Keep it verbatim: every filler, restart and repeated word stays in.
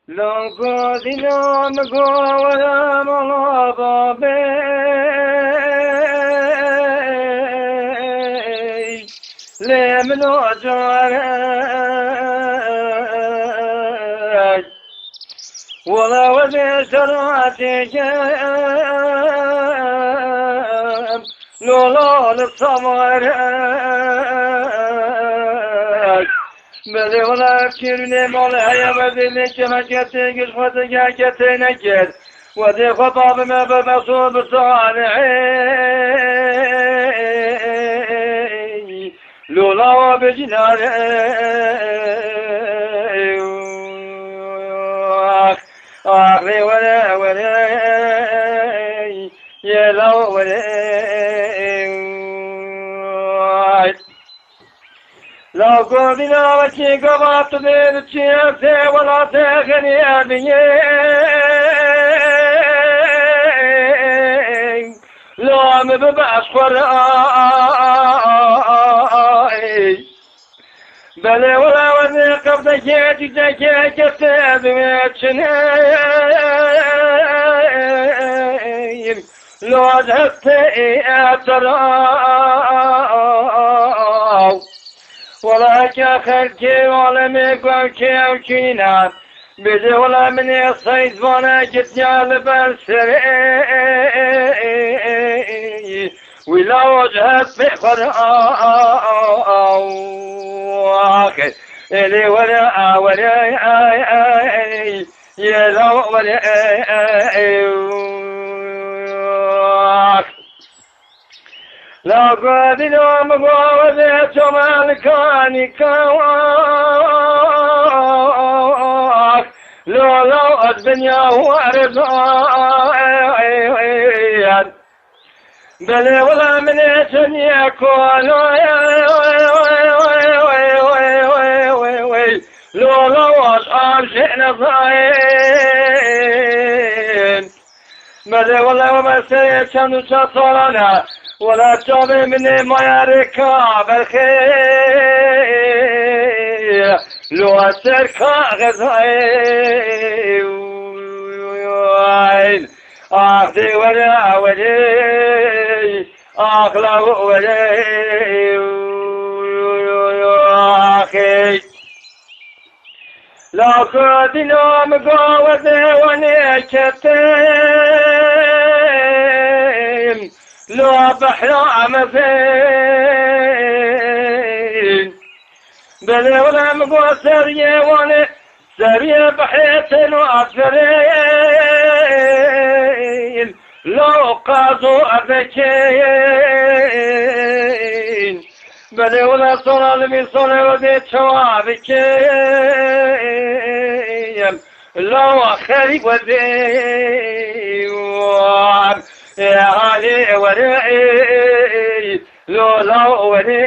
Lo godîna min go were mala babê, lê min o care. Wala wezê şeratê kem, lola li samare. Belê wala kêrûnê malê heye, wezê lê kemeketê giş xwe tigeketê nekir. Wezê xwe babime be mesûl bi salihê. Lola wa bejî nare. Ax, ax, rê were, were, yê law were. Law godîna wekî gava tu dê diçî, ez ê welatê xenî ebiyê. Lo em bibe ez xwe re, belê wela wezê qevdekê cîcekê kete ez wê çineyim. Lo ez hestê eteraw. Wela ke xelkê alemê gokê ew çîne. Bêje wela min ê seyd vane gitiya li ber serê. Wî lawo ji hespê xwe re, ax, ê lê were, a were, yê lawo were. La godîna min go wezê çomel kanî kawax. Lo law ez dinya were zayen. Belê wela min ê çeniye kolo. Lo law ez av jê nezayen. Belê wele we mesele çend û çar salan e. Wele çavê min ê maye rêka berxê. Lo ez ser kaxezayê. Ax dê were, were. Ax la were. Axê. La godîna min go wezê wanê ketim, lo behra emezên. Belê wele min go seriyê wanê, seriyê behê têno aferên. Lo qazo evekên. Belê wela sona li vî sona wezê çawa bikêm. Lawa xerî wezê. Ê halê were, lo law were.